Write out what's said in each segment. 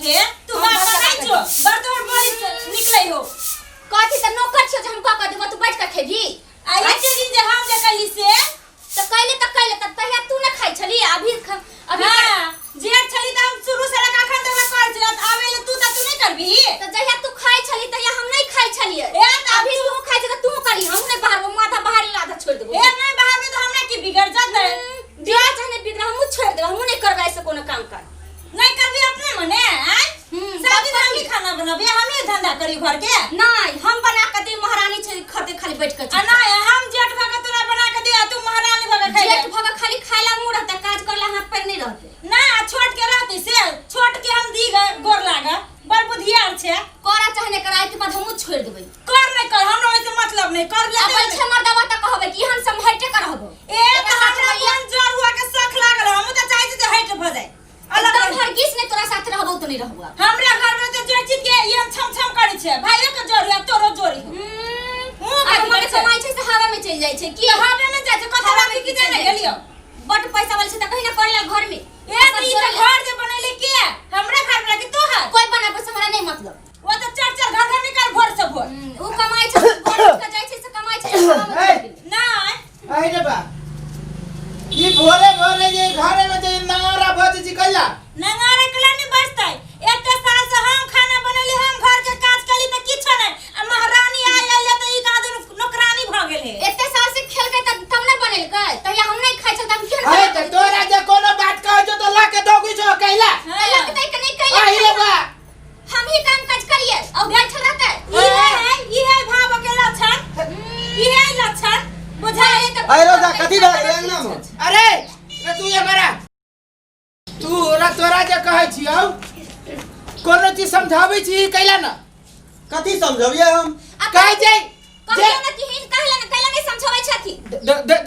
हे तू हम बाप घर बनाई का छो बड़ तोहर बोली निकलै हो। कथी त नौकर छियो जे हम कह कह देबो, तू बैठ के खेबही? आ एते दिन जे हम जे कैली से त कैले त कैले त तहिया तू न खाइ छली, अभी अभी। हां, जेठ छली त हम शुरू से लगा अखन तक कर छली, त आवे ले तू त तू नहीं करबी? त जहिया तू खाइ छली तहिया हम नहीं खाइ छलियै। ए, त अभी तू खाइ छ त तू करी, हम नहीं बाहर माथा बाहर आधा छोड़ देबो। ए, नहीं बाहर में तो हमरा की बिगड़ जातै? बिगड़ चाहे नहीं बिगड़, हमहूँ छोड़ देबो, हमहूँ नहीं करबै ऐसे कोनो काम काज। नहीं करबी अपने मने आय? सब सब दिन कथी? हम ही खाना बनाबी, हम ही धंधा करी घर के। नहीं, हम बना के दे, महारानी छै खते खाली बैठ के। आ नहीं, हम जेठ भगा तोरा बना के दे, आ तू महारानी भगा खाइ। जेठ भगा खाली खाइला मुँह रहते, काज करला हाथ पैर नहीं रहते। ना आ छोट के रहती से छोट के हम दी गए गोर लागा, बड़ बुधियार छे। करा चाहे नहीं करा, एके बाद हमहूँ छोड़ देबै। कर नहीं कर, हमरा ओइसे मतलब नहीं कर ले। आ बैठे मर्दवा त कहबै कि हम सब हटे कर रहबो। ए त हमरा कोन जर हुआ के शख लागल, हम त चाहै छी जे हट भ जाए अलग एकदम रही। हरगिज नहीं तोरा साथ रहबो तो नहीं रहबो आब। हमरा घर में तो जेठ के ये हम छम छम करै छै, भाइयो के जोड़ी आ तोरो जोड़ी हो। मुँह आ कथी हमर करै छै? कमाई छै से हवा में चलि जाइ छै की? हवे में जाइ छै, कथी हवा राखी में की जाने चलि जाइ गेलियो? छै। बड पैसा वाली छै त कहीं ना करे ला घर में। ए त ई त घर जे बनैले के हमरा घर वाला के तोहर? कोई बनाबै से हमरा नहीं मतलब। वो तो चार चार घर घर निकाल भोर से भोर। उ कमाई छै, भोर उठ के जाइ छै से कमाई छै, हवा में चलि गेलै। नहीं। अरे रे बा, ई भोरे भोरे जे घरे में जे नगारा बज छी कैला? नंगारे कला नहीं बजतै। एते साल से हम खाना बनैली, हम घर के काज केली त किछो नहीं, आ महारानी आय आयल त ई कादुन नौकरानी भ गेल हे। एते साल से खेलकै त तब नहि बनेलकै, तहिया हम नहीं खाइ छल त हम केहन अरे बना त तोरा जे कोनो बात कहै छौ त ला के दौगी छौ कैला? के लगतै कि नहीं कैला? अहि रे बा, हम ही काम काज करिए और बैठल रहतै। ई है, ई है भाव के लक्षण, ई है लक्षण बुझाए त अरे रोजा, कथी भए गेलै अंगना में? अरे रे तू हमारा तू ओरा तोरा जे कहै छियौ कोनो चीज समझाबै छी कैला न? कथी समझबियै हम? कहै छै कहियो ना कि हिन कहला ना कैला नहीं समझाबै छथि।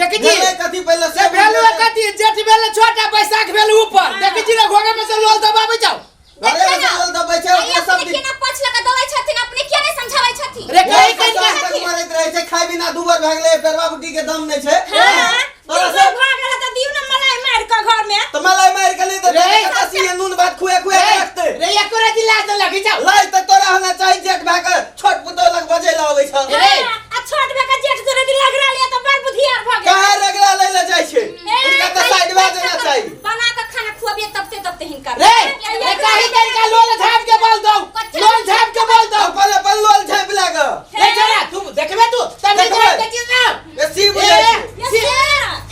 देखै छी भेलै कथी पहिले से भेलु कथी? जेठ भेल छोटा, बैसाख भेल ऊपर। देखै छी ने घोगे में से लोल दबाबै जाओ। घरे में से लोल दबै छै ओकरा सब अपने दिन। केना पछ लगा दौड़ै छथिन, अपने किया नहीं समझाबै छथिन? रे कहि कहि कहि तक मरैत रहै छै, खाय बिना दू बार भए गेलै, पेरवा बुटी के दम नहि छै। हां, तोरा दू सब भऽ गेल त दियौ ने मलाई मारि के घर में। तऽ मलाई मारि के नहि रे। तऽ कतऽ सीए नून भात खुआ खुआ के रखतै? रे एको राति लाज न लगी जाओ। लाज तऽ तोरा होना चाही, जेठ भए के छोट पुतोह लग बजै लए अबै छह। रे। आ छोट भऽ के जेठ जोरे दिन लगरा लिया त बड़ बुधियार भऽ गेल। कहाँ रगड़ा लै लए जाइ छै? हुनका तऽ साइड भए जाना चाही। बना के खाना खुआबिए तबते तबते हिनका। रे रे कहि कहि का लोल झाप के बोल दो, लोल झाप के बोल दो। अपन अपन लोल झापि लए कऽ। रे छोरा तू देखबे तू तब नहीं देखबै। के चीज ना। ए, सी बुझाइ छै। ये से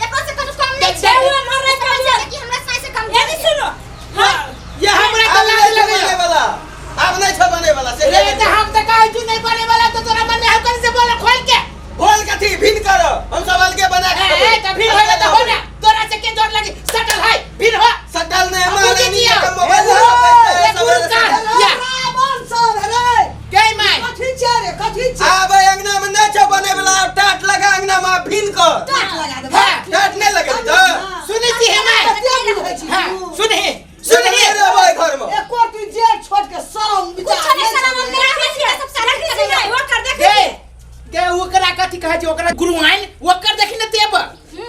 एको से कोनो कम नहीं छै। हुआ मर रे समझ कि हमरा साइ से कम ए नहीं सुनो। हां, ये हमरा आब तो लाज नहि छै लगैया। बने वाला, आब नहि छै बने वाला से। रे त हम त कहै छी नहीं बने वाला त तोरा मन में हम कहीं से बोला खोल के। बोल कथी भिन कर, हम सब अलगे बना के ए खेबै। ए त फिर होइले त हो ना, तोरा से के डर लगी? सटल है फिर हो। सटल नहि, हम महारानी बुझि के जियौ। मोबाइल ए, लऽ कऽ ए, बैठतै, गुरु सबेरे का सटल। या रावण सर रे। के my? कथी छै रे, कथी छै? आब एहि अंगना में नहि छौ बने वाला, आब टाट लगा अंगना में, आब भिन कर। टाट लगा देबै। हां। टाट नहि लगेबही तऽ सुनै छी हे my? कते बुझै छी हां तू? सुनही सुनही। नहि रहबै घर में। एको तू जेठ छोट के शरम विचार कुछो नहीं नहि शरम छौ रे। हम हिनका सब सारा देखै छी नहीं ओकर देखै गे छी। गे ओकरा कथी कहै छै ओकरा गुरुआइन ओकर देखी ने तेबर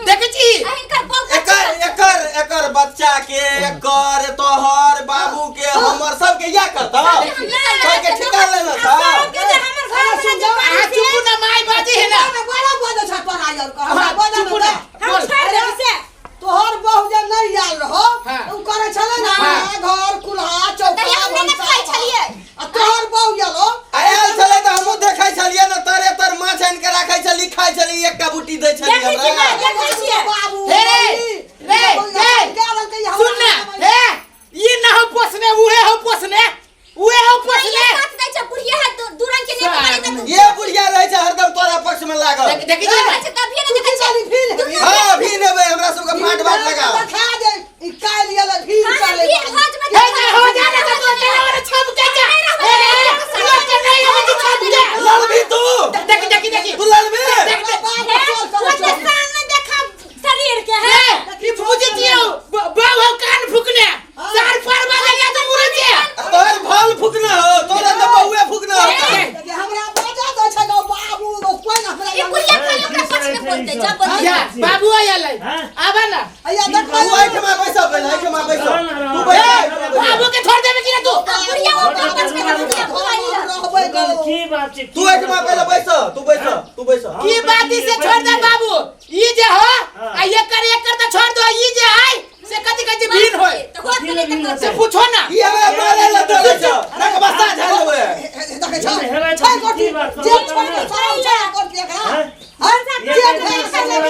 देखै छी। आ हिनकर बहुत एकर एकर एकर बच्चा के, एकर तोहर बाबू के, हमर सबके इएह करतौ, सबके ठिका लेना छौ। सबके जे हमर घर में जे अहाँ चुपू ना, माय बाजी है ना। ना, बड़ा बजै छै तोरा यार के, हमरा हाँ, बजऽ चुपू ने ना। दे। हम बोल। छोड़ि देबै से। तोहर बहू जे नहीं आयल रहो हाँ। उ करै छलै ने हाँ। घर कुल्हा चौका तहिया हमरे ने भनसा खाइ छलियै। आ तोहर बहू आयल आयल छलै तऽ हमहूँ देखै छलियै ने, तरे तर माछ आनि कऽ राखै छली, खाइ छली, एकटा बूटी दै छली देखै छी हमरा। ने, देखै छियै। बाबू हे रे, रे, रे, सुन ना, हे, ई ना हो पोसने, उहे हो पोसने, उहे हो पोसने। साथ दै छै बुढ़िया है, दू रंग के नेता वाली त ये बुढ़िया रहै छै हरदम तोरा पक्ष में लागल। देखी छी ना? अच्छा तभिए ने देखै खाली छै। भीड़ हेबी। हाँ, भी नेबै, हमरा सबके फाट बाट लगाओ। देखा दे ई काल्हि आयल भीड़ हाँ, चले। भीड़ भाज में। हे ना हो जा ना तो चला वाला छप के जा। हे रे, लोग के नहीं हो तो छप के। लड़बी तू? देखी देखी देखी। तू लड़बी? देख देख। ओते शान नहि देखब शरीर के है। रे, ई बुझी छियौ, बाऊ हो कान फुकने, सार पर वाला या तो मुरे छियै। तोहर भल फुकना हो, तोरा तऽ बहुए फुकना हो। हमरा बजा दै छै गौ बाबू गौ, कोइ ना हमरा। ई बुढ़िया खाली ओकरा पक्ष में बोलते जा बोलते। या बाबू आयल है। हाँ? आबा ना। अइया तू देखबै। एहिठमा बैसऽ पहिले, एहिठमा बैसऽ। तू बैस। बात छै तू एहिठमा पहिले बैस, तू बैस, तू बैस। की बात ई से छोड़ दे बाबू, ई जे हो आ एकर एकर त छोड़ दो, ई जे है से कथि कहै छै भीन होय से पूछो ना। ई हमरा मारे ल दे छै, नक बस्ता झाड़ लेबै। देखै छौ हेबै छै तऽ गोटी की बात जे करबै? छोड़ के छोड़ा छै गोटी एकरा हैं? हैं जे एक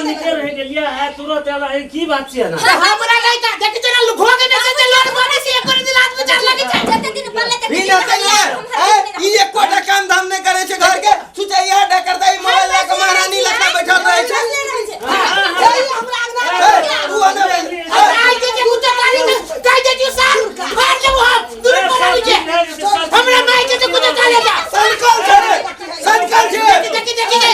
नीचे रह गेलियै आ तुरंत एला, ई की बात छियै ना? त हमरा लइका देखै छै ना लुखवा के बेचे छै लोन बने छै एकर दिल हाथ विचार लगे छै। जते दिन बनले तते भीन दिन हेतै ने? हम ए, ई एकोटा काम धाम नहि करै छै घर के, सोचै इएह टा करतै, ई मोबाइल लऽ कऽ महारानी लखा बैठल रहै छै। हमरा अंगना ए, तू आने बैठ। ए, आई जे जे कुत्ता गाली दे गाय दे जो सार मार देबो हम दुनू परानी के। हमरा माय के जे कुत्ता गाली दे। सनकल छै रे, सनकल छै, देखी देखी देखी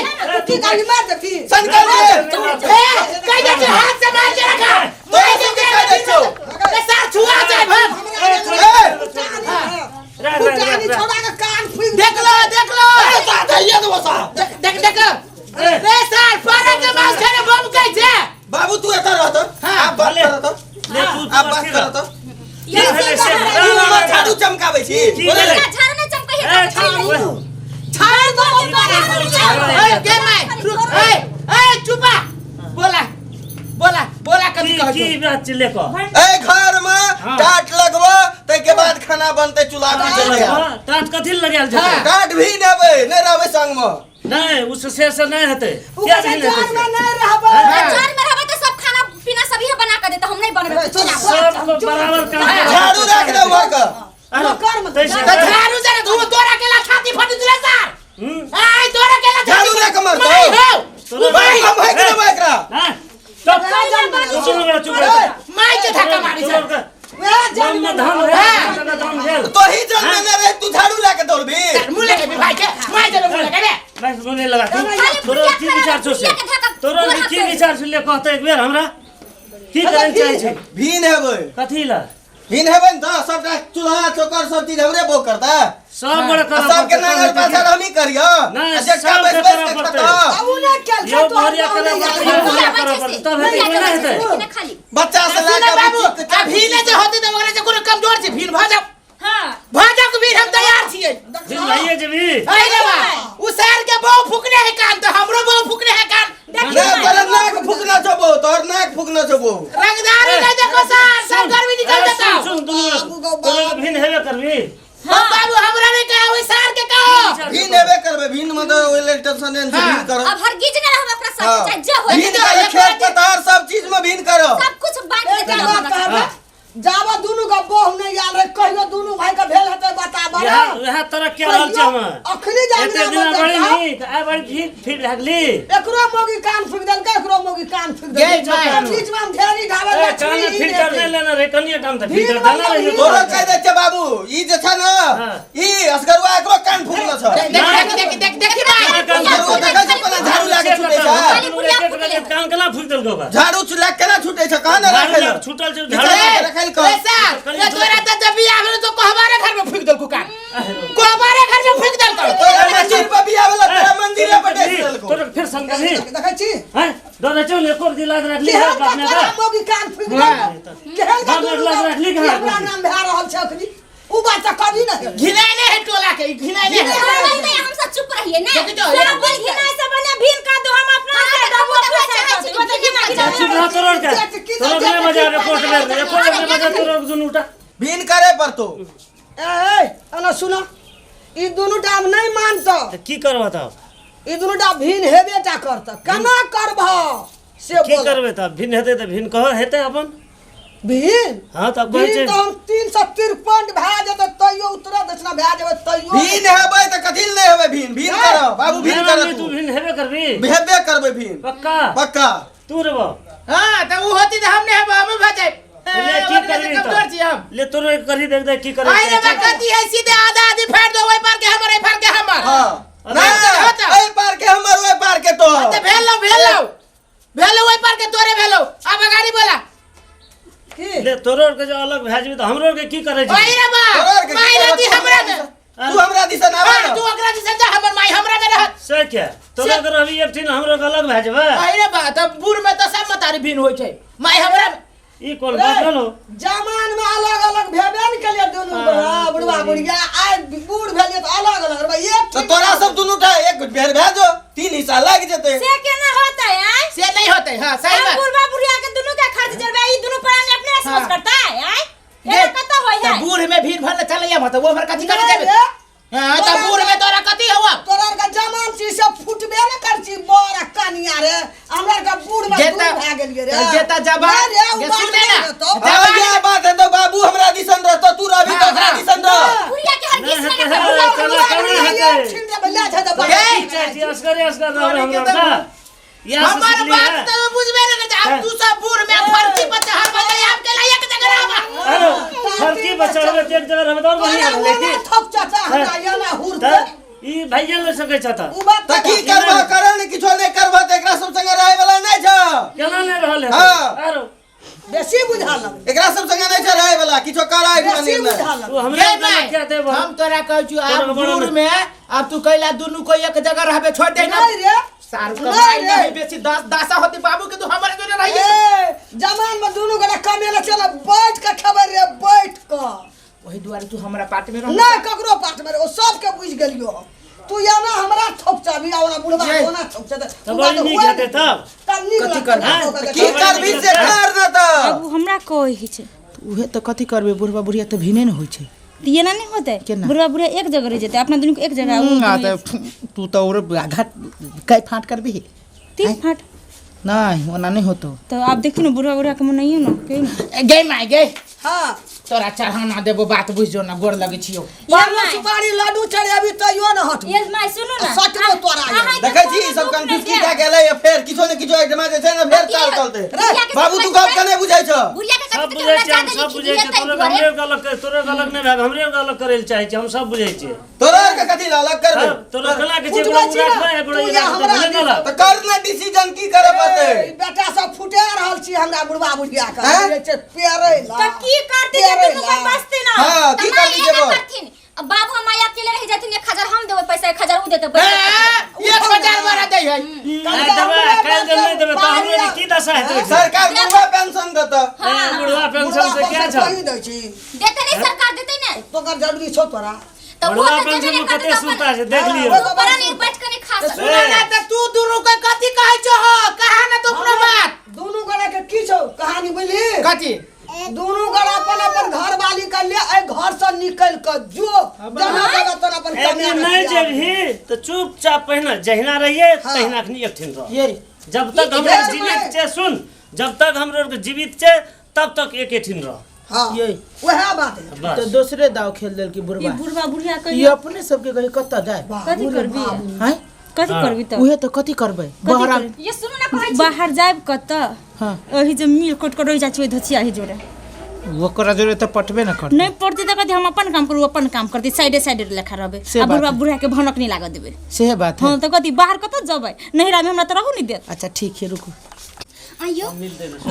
तू गाली मार देती सनकल छै। ए कह दे छै हाथ से मार के रखा। तोरा सबके कह दै छौ। ए सार छुआ जाय हम। ए, फुटानी छोड़ा के कान फूंक देख लो देख लो। ए, साथ हइये देबो साहब। देख देख देख रे सार पारा के मांस खाने बम कहै छै। बाबू तू एतऽ रहत, आब बात करत, ले तू आब बात करत। की भेलै से? तू हमर झाड़ू चमकाबै छी। की बोले भेलै? झाड़ू नहीं चमकै ए, है। छोड़, छाड़ दो ए के my रुक ए ए चुपा बोला बोला बोला कथी की कहै की छौ। बात छै ले कह। ए घर में टाट लगबो ताहिके बाद खाना बनतै, चूल्हा भी जलतै। हाँ, टाट कथी लए लगायल जेतै? टाट भी नेबै, नहि रहबै संग में। नहि, उ से से से नहि हेतै। उ किया कहै नहि हेतै जर से? में नहीं रहबै। जर में रहबै तऽ सब खाना पीना सब इहे बना के देतै, हम नहीं बनबै। सब बराबर काम करऽ झाड़ू राख दे उहर के। कर मत। तैसे त झाड़ू जरा धू तोरा केला छाती फटी दिले सार। आय तोरा केला झाड़ू राख मरतौ। माय हो तोरा भाई हम भाई के देबै एकरा। हाँ, चुप। चुप रह, चुप रह। My के धक्का मारी छै। वएह जर दम में में धाम भेल, दम में धाम भेल। तोही जल में नहि रहे, तू झाड़ू लए के दौड़बी। मुंह लगे भी भाई के my जरे मुंह लगे बे। बस मुँह नहि लगा तू। खाली तोरो भुजिया की खराब, विचार छौ से? भुजिया के धक्का तोरो गोर हाथ की तोड़ि। विचार छौ ले कहतै एक बेर हमरा? की करै लए चाहै छै? भीन हेबै। कथी लए? भीन हेबै ने तऽ सबटा चूल्हा चोकर सब चीज हमरे बोक करतै। सब बड़ा आ करऽ सबके पड़तै, नांगल तब हेतै। पाछर हमही करियौ। नहि, आ जेकरा सबके बैस बैस करऽ के पड़तै। खतौ। उ नहि केल यौ छै तोहर बहरिया बाबू करऽ नहि पड़तै, आयल। यौ बहरिया करऽ पड़तै, तब हेतै कि नहि हेतै? ना खाली बच्चा से लए सुनो के बाबू बुच्ची के आ भीन जे होती त ओकरा से कोनो कमजोर छै भीन भ जाओ। हां भ जाओ के भीन हम तैयार छियै। भीन भइए जेबही? अरे रे बा उ सार के बहु फुकने है कान त हमरो बहु फुकने है कान। नहि, तोरा नाक फुकना छौ बहु, तोहर नाक फुकना छौ बहु। रंगदारी नहीं देखो सार सब गर्मी निकल ए, जाता। सुन, सुन, दुनू तोरो भीन हेबे करबही? हम बाबू हमरा नहीं कहो ओइ सार के कहो। भीन हेबे करबै, भीन में तऽ ओहि लेल टेंशन नहि छै, भीन करऽ। अब हरगिज नहीं रहब ओकरा साथ, चाहे जे होय। भीन करऽ, खेत पथार सब चीज में भीन करऽ। सब कुछ बांट एकटा देतै बात हमरा। कहबै जाबऽ दुनू के बहु नहि आयल रहे कहियो दुनू भाई के भेल हेतै बताबऽ इएह इएह तरह के रहल छै हम। अखनी जे एते अंगना दिना में बड़ी देखा, नीक, आइ बड़ी फिर फिर लागली। एकरो मौगी कान फूकि देलकै, एकरो मौगी कान फूकि गे देलकै। माय। बीच में हम ढेरी ढाबे ए, कान फिल्टर नहि लेने रहे, कनिये टाइम तऽ फिल्टर भीड़ देने रही। तोरो कहि दै छै बाबू, ई जे छै ने, हाँ। ई असगरुआ एकरो कान फुकलो छौ। देख देख देख देख देख माय। असगरुआ देखै छै कोना झाड़ू लए के छूटै छै। खाली बुढ़िया फुकले है। कान केना फूकि देलकौ ओकरा? झाड़ू लए के केना छूटै छै, कहाँ ने झाड़ू राखै लए लए। छूटल छै विचार झाड़ू। रखै लए कह। ए सार ए तोरा त जब बियाह भेल तो कोहबारे घर में फूक देलको कान। कोहबारे घर में फूक देलको। तोरा मंदिर पर बियाह भेलौ, तोरा मंदिरे पर डसि देलकौ। तोरा फेर संग करही? देखै छी हैं? डरै छौ ने, एको दिलाज रखली है केहन बाप ने का का? मौगी कान फूकि देलकै, केहन का बाप ने दुनू लाज के रखली की कहाँ? हमरा नाम भए रहल छै अखनी उ बात तऽ कभी नहि हेतै। घिनाइले है टोला के ई घिनाइले है। हम नहीं, हम सब चुप रहिए ना। देखी तो, सब बोल घिनाय से बने भीन का दो हम अपना से दबो अपना से करते। को तो घिना घिना चुप रह तोरो के। तोरो के नहि मजा आबै कोर्ट में, एको बेर नहि मजा तोरो के दुनू टा। भीन करे पड़तौ। ए ए एना सुन, ई दुनू टा आब नहि मानतौ। तऽ की करबह तब? ई दुनू टा भिन हेबे टा करतौ, केना करबह से की बोल। करबै तब? भिन हेतै तऽ भिन कह हेतै अपन। भिन? हाँ तब कहै भिन छै। तऽ हम 353 भए जेतै तैयो उतरत दक्षिणा भए जेबै तैयो। भीन हेबै तऽ कथी लए नहि हेबै भीन? भीन करऽ बाबू, भीन नहि करऽ मामी, तू तू। भिन हेबे करबी? हेबे करबै भीन। पक्का? पक्का। तू रहबह? हां त उ होती त हम नहीं हेब, हम भ जाए। ले की करबी कमजोर तब? छी हम। ले तोरो एक करी देख दे की करै अरे रे बा कथी है सीधे आधा आधी फाड़ दो ओइ पार के हमर ओइ पार के हमर। हाँ। अरे नहि, होता। एहि पार के हमर ओहि पार के तोहर। त भेलौ भेलौ भेलौ ओइ पार के तोरे भेलौ। अब अगाड़ी बोला। की ले तोरो के जो अलग भए जेबी तऽ हमरो के की करै छै? ओइ रे बा तोरो के की माय करब? रहती हमरा में। तू हमरा दिसन आबे हाँ, ना। तू ओकरा दिसन जा, हमर माय हमरा में रहत। से क्या? तोरा के रहबी एकठिन, हमरो के अलग भए जेबै? अरे बा तब बूढ़ में तो सब मतारी भिन्न होइ छै। माय हमरा में। ई कोन बात भेलो? जमान में अलग अलग भेबे न केलिए दुनू बड़ा बुढ़वा बुढ़िया आइ बूढ़ भेलिए तऽ अलग अलग रहबै एक तऽ तोरा सब दुनू टा एक बेर भए जो तीन हिस्सा लागि जेतै। से केना होतै आय? से नहीं होते। हाँ सही हम बात। बुढ़वा बुढ़िया के दुनू के खर्च जरबै, ई दुनू प्राणी अपने हाँ। सोच करतै आय? एना कतऽ होइ तऽ है? बूढ़ में भीड़ भरल चलैया मत वो हमर कथी करे नहीं जेबे? रे। हाँ तऽ बूढ़ में तोरा कथी हवा? तोरा के जमान छी से फुटबे न कर छी बर आ कनिया रे, हमरा के बूढ़ में जेता दूर भए गेलिए रे। जेता जवान नहीं रे, उ गे बात सुन ले नहीं ना। हेतौ। हाँ, इएह बात हेतौ बाबू हमरा दिसन रहतौ, तू रहबी तऽ ओकरा हाँ, दिसन रह। बुढ़िया के हर नहीं किस हेतै, ने हे, केना केना हेतै? छीन देबै, ले जा दे गे। की चाहै छी? असगरे असगर रहबै तोरे के हमरा तऽ ना? इएह से हमर सिखली बात है? तऽ बुझबे न करते। अब तू सब बूढ़ में फर्जी पर चढ़ बजे आप के लायक जगह रहबा। अरे फर्जी पर चढ़बै तऽ एक जगह रहबै तऽ आओर बढ़िआँ तोरा रहलै की? ओना थोप चाचा हमरा एना हुरते। तऽ ई भइए नहि सकै छ तऽ। उ बात तऽ की करबह करल ने किछो नहि करबह तऽ एकरा सब संगे रहै वाला नहि छ। केना नहि रहल हेतै? हाँ। आरो बेसी बुझा लग। एकरा सब संगे नहि छ रहै वाला, किछो कर आबि बेसी निर्णय। बुझा लग। तू हमरे गे देलक माय, क्या देबह? हम तोरा कहै छी तोरा आब बड़ा बूढ़ नहि। में अब तू कैला दुनू को एक जगह रहबे छोड़ दे ना। नहीं रे। सारू नहीं कमाई रे। नहीं बेसी दस दासा होती बाबू के तू हमारे जोरे रहिए। ए जमान में दुनू गोटा कमेले चल बैठ के खेबै रे बैठ के। वही दुआरे तू हमरा पार्ट में रह। नहीं ककरो पार्ट में रे, ओ सबके बुझ गेलियो हम। तू एना हमरा थोप चाबी आ ओना बुढ़वा ये। ओना थोप चाबी। तब बड़ी नीक हेतै तब। तब नीक कथी लगतै। करबै? हाँ, ओकरा की करबी से कर न तऽ। अब हमरा कहै छै। उहे तऽ कथी करबै बुढ़वा बुढ़िया तऽ भिने ने होइ छै। तऽ एना नहि होतै? केना? बुढ़वा बुढ़िया एक जगह रहि जेतै, अपना दुनू के एक जगह, उ हाँ दुनू तऽ तू तऽ और आघात कै फाट करबी? तीन फाट। नहीं ओना नहीं होतो। तऽ आब देखियौ ने बुढ़वा बुढ़िया के मनैयौ ने कहियौ ने। गे my गे। हाँ। तोरा चढ़ाना देबो बात बुझ जो ना, गोर लगै छियौ। पान सुपारी लड्डू चढ़ेबी तैयो न हटबी। ये my सुनू ना। सटबो तोरा ये। देखै छी ई सब कंफ्यूज की भए गेलै या फेर किछो ने किछो एकठमा जे छै ने फेर चाल चलतै। बाबू तू गप के नहि बुझै छ? बुढ़िया के सब कथी बुझै हमरा छियै हम, ज्यादा सब लिखी बुझै छियै। दिए तोरे तै हमरे दुआरे। गलत तोरे गलत नहि भए, हमरे गलत करै लए चाहै छियै, हम सब बुझै छियै। तोरा आर के कथी लए अलग करबै? तब तोरा केना के छै फुटबै गोड़ा छी ने, राखबै, गोड़ा तू या राखबै, हमरा भेलै ने तऽ कर ने डिसीजन की करऽ पड़तै? ए, बेटा सब फुटा रहल छी हमरा बुढ़वा बुढ़िया के। हैं? जे छै पेरै ला। तऽ की करतै जे पेरै दुनू ला। के बसतै ना? हाँ, की तऽ माय करबी एना जेबो? करथिन। अब बाबू आ माय अकेले रहि जाथिन, 1000 हम देबै पैसा, 1000 उ देतै पैसा। 1000 बड़ा दै है। आइ देबै, काल्हि जे नहि देबै तऽ हमरो जे की दशा हेतै? सरकार बुढ़वा पेंशन देतऽ। ए, बुढ़वा पेंशन बुढ़वा से क्या पेंशन छौ? कहीं दै छी। देतै नहि सरकार, देतै नहि। तोकर जरूरी छौ तोरा। तऽ ओ बुढ़वा तऽ देबे पेंशन नहि में करतै कते तऽ सुविधा छै देख हाँ, लियौ। वो अपन बड़ा नहि बैठ कऽ नहि खा सकतै। सुना ना तऽ तू दुनू के कथी कहै छौ हो? कहा ना तू अपना बात। दुनू गोटा के की छौ कहानी बुझली? कथी? दुनू गोटा अपन अपन घर वाली के ले एहि घर से निकल के जो जहाँ जगह तोरा अपन यदि कमाए नहि के जेबही तऽ चुपचाप पहिने जहिना रहियै हाँ। तहिना अखनी एकठिन रह। ये जब तक ई हमरा की जीवित छै सुन, जब तक हमरो आरके जीवित छै तब तक एकेठिन रह। हाँ ये वएह बात है। बस। तऽ दोसरे दाव खेल देलकी ई बुढ़वा। बुढ़वा बुढ़िया ई कहियो अपने सबके कही कतऽ जाय? कथी करबी? हैं? कथी हाँ। करबी तऽ? उहे तऽ कथी करबै? बहरा ये सुनू ना कहै छी। बाहर जायब कतऽ? हाँ। ओही जे मिल कोट कर रहि जाइ छी ओहि धोचिया ही जोड़े। ओकरा जोरे तऽ पटबे न करतै। नहि पड़तै तऽ कथी हम अपन काम करू, अपन काम करतै, साइडे साइडे लेखा रहबै से आ बात बुढ़वा है। बुढ़िया के भनक नहि लागऽ देबै। सेहे बात है। हाँ तऽ कथी बाहर कतऽ जेबै? नैहरा में हमरा तऽ रहू नहि देत। अच्छा ठीक है रुकू। आइयो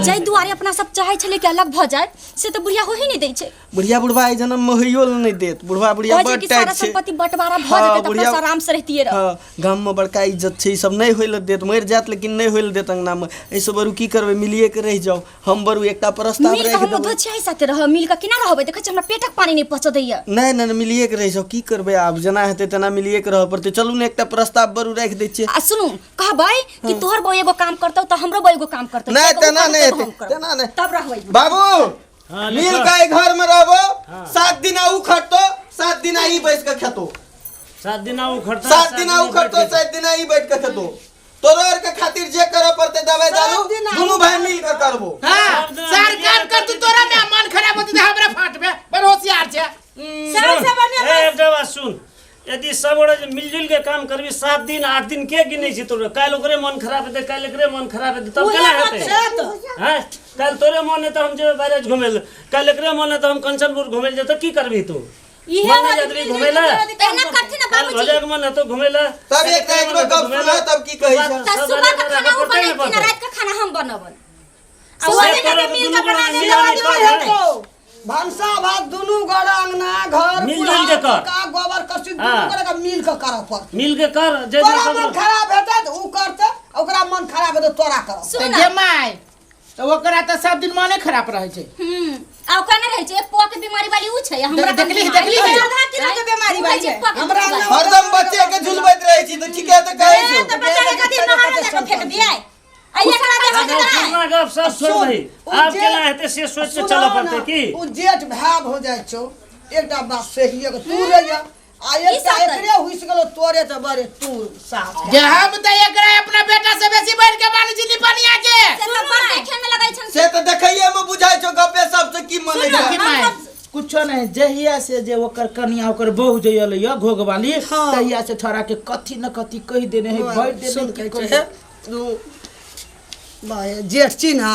जाहि दुआरे अपना सब चाहै छलै कि अलग भऽ जाय से तऽ बुढ़िया होही नहि दै छै। बुढ़िया बुढ़वा एहि जन्म में होइयो लए नहि देत। बुढ़वा बुढ़िया कहै छै बड़ कि सारा टाइट छै। संपत्ति बंटवारा भऽ हाँ, जेतै तऽ अपना बुढ़िया सब आराम से रहितियै रह। हाँ, गाम में बड़का इज्जत छै, ई सब नहि होय लए देत, मरि जायत लेकिन नहि होय लए देत अंगना में। एहिसँ बरू की करबै, मिलिए के रहि जाउ। हम बरू एकटा प्रस्ताव मिल कऽ राखि हम देबै। धोछिया साथे रहब, मिल कऽ केना रहबै? देखै छी हमरा पेटक पानी नहि पचऽ दैया। नहि नहि नहि, मिलिए के रहि जाउ, की करबै आब, जेना हेतै तेना मिलिए के रहऽ पड़तै। चलू ने एकटा प्रस्ताव बरू राखि दै छियै। आ सुनू कहबै कि तोहर बहू एगो काम करतौ तऽ हमरो बहू एगो काम करतौ। नहि एगो उ तेना करतौ नहि तऽ हेतै, हम करब। तेना नहि। तब रहबै। बाबू हाँ, मिल लिखो। के एहि घर में रहबो, 7 दिना उ खटतो, 7 दिना ई बैस के खेतो। 7 दिना उ खटतो, 7 दिना उ खटतो, 7 दिना ई बैठ के खेतो। तोरो आर के खातिर जे करऽ पड़तै दवाई दारू सात दिना दुनू भाई मिल के करबो। हाँ, सब दिना सर मिलिए काम के कर तू तोरा में मन खराब होती तऽ हमरा फाट में बड़ होशियार छै। सब से बढ़िया ए, एकटा बात सुन, यदि सब गोटे जे मिलजुल के काम करबी 7 दिन 8 दिन के गिनै छी तोरे, काल्हि ओकरे मन खराब हेतै, काल्हि एकरे मन खराब हेतै, तब केना हेतै? हैं? काल्हि तोरे मन हेतै हम जेबै बैरेज घुमै लए, काल्हि एकरे मन हेतै हम कंचनपुर घुमै लए जेबै, तऽ की करबी तू? इहे मन नहि बात जाइत रही मिलजुल घुमै लए? के रहतै एना करथिन ना काल्हि बाबूजी। भजैके मन हेतौ घुमै लए, तब एकटा एकरो गप सुना तब की कहै छै। तऽ सब सुबह के अलग खाना अलग उ पड़तै ने बनेथिन आ पड़तै। राति के खाना हम बनबै। आ से ओहे तोरा के मिल दुनू के बना गोरा देबै, मिलानी दवा कर, दिबै। हैं? भनसा भात दुनू गोरा अंगना घर मिल जुल के कर। का गोबर कसी दुनू हाँ। गोरा के मिल के करऽ पड़तै। मिल के कर, जे जे तोरा सब मन खराब हेतै तऽ उ करतै, ओकरा मन खराब हेतै तोरा करऽ। सुन तऽ ना। गे my, तऽ ओकरा तऽ सब दिन मने खराब रहै छै। आ ओकरा नहि रहै छै, एक पौआ के बीमारी वाली उ छै, आ हमरा देखली- बीमारी देखली छै। आधा किलो के बीमारी वाली उ कहै छै, पौआ के हमरा बीमारी वाली। हरदम बच्चे के झुलबैत रहै छी तऽ ठीके तऽ कहै ए, छौ। तऽ बच्चा के कथी नहर में जाके फेंक दियै? आ एकरा जे होतै आब तऽ पुरना गप सब छोड़ दही, उ आब जे- केना हेतै से सोच के सुनहो चलऽ ना, पड़तै की? उ जेठ भाय हो जाइ छौ, एकटा बात सही है तू रहिया आ एकटा सब तऽ- एकरे हुइस गेलो तोरे तऽ बड़े तू साफ। जे हम तऽ एकरा अपना बेटा से बेसी बढ़ के मानै छी निपनिया के। से तऽ बड़ देखे में लगै छन। से तऽ देखैये में बुझाइ छौ गपे सब से की मनै छै। की माय? कुछो नहीं, जहिया से जे ओकर कनिया ओकर बहू जे अलै या घोघवाली, तहिया से छोड़ा के कथी न कथी कहि देने है, भरि देने सुन है, कहै की छै, कहि हे, तू बाय, जेठ छी ना,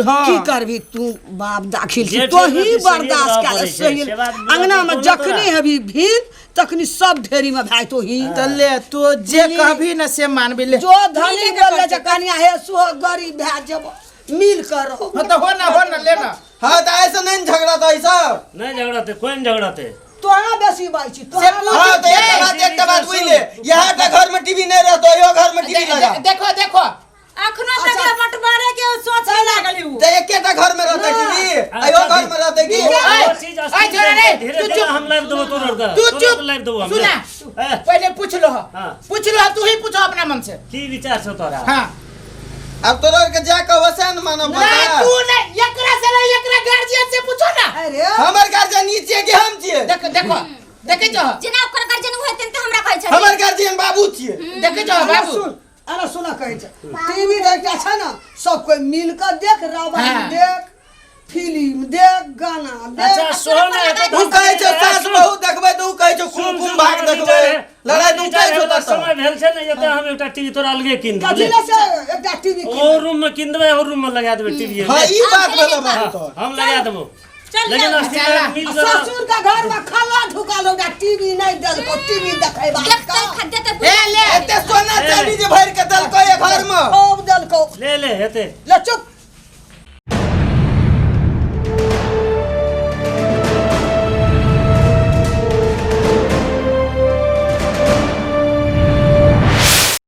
हाँ। की करबी तू बाप दाखिल छी जेठ तोही रहती सही बर्दाश्त रहऽ कर पड़ै छै, सही। से बात बुझऽ अंगना में पड़तौ ने जखनी तोरा। हेबी भीड़ तखनी सब ढेरी में भाई तोही। तऽ ले तो जे कहबी न से मानबी ले। जो धनी बोले छै कनिया हे सुहो गरीब भए जेबो मिल कर रहो। हाँ तऽ हो ना, हो ना, ले ना। हाँ तऽ ऐसे नहीं ने झगड़ा तऽ सब। नहीं झगड़ते, कोई नहीं झगड़ते। तोरा बेसी बाई छी तोरा। हाँ तऽ एकटा बात बुझि ले, यहाँ टा घर में टीवी नहीं रहतो, इहो घर में टीवी लगा। देखो देखो अखनो तक ले बंटवारे के सोच में लागल उ। तऽ एकेटा घर में रहतै टीवी, इहो घर में रहतै की? ओ चीज ऐ अस्थिर छोड़ा रे, धीरे तू धीरे चुप। हम लाइव देबो तोर के। तू तोर चुप। के लाइव देबो हम। सुना। ए, पहले पूछ लो, हाँ। पूछ लो, तू ही पूछो अपना मन से। की विचार छौ तोरा? हाँ। अब तोरा के जा कहबो से न मानब ना बता। तू नहीं, एकरा से नहीं, एकरा गार्जियन से पूछो ना। अरे हमर गार्जियन ई छियै कि हम छियै? देखो देखो देखै छो, जेना ओकर गार्जियन उ हेतै तऽ हमरा कहै छथिन। हमर गार्जियन बाबू छियै। देखै छो बाबू। सुन, अरे सुन कहै छै टीवी एकटा छै ने, सब कोई मिल कर देख, रामायण हाँ। देख, फिल्म देख, गाना देख। अच्छा सोहन है उ कहै छौ सास बहू देखबै तऽ उ कहै छौ सुन, कुमकुम सुन, भाग हमर देखबै, विचार है- लड़ाई हमर तऽ उ विचार कहै छौ है, ततऽ। समय भेल छै ने, एतऽ हम एकटा टीवी तोरा अलगे कीन कथी देबै। ले से एकटा टीवी ओ रूम में कीन देबै, और रूम में लगा देबै टीवी। हाँ ई बात भेलै बाबू तोहर। हम लगा देबो, चल लेकिन जाओ। अस्थिर चला। मिल गेल। ससुर के घर में खाला ढुका लो, टीवी नहीं देलको टीवी देखै देखतै खद्देतै ए ले एते सोना चांदी जे भरि के देलको ए घर में खूब देलको। ले ले हेते ले चुप।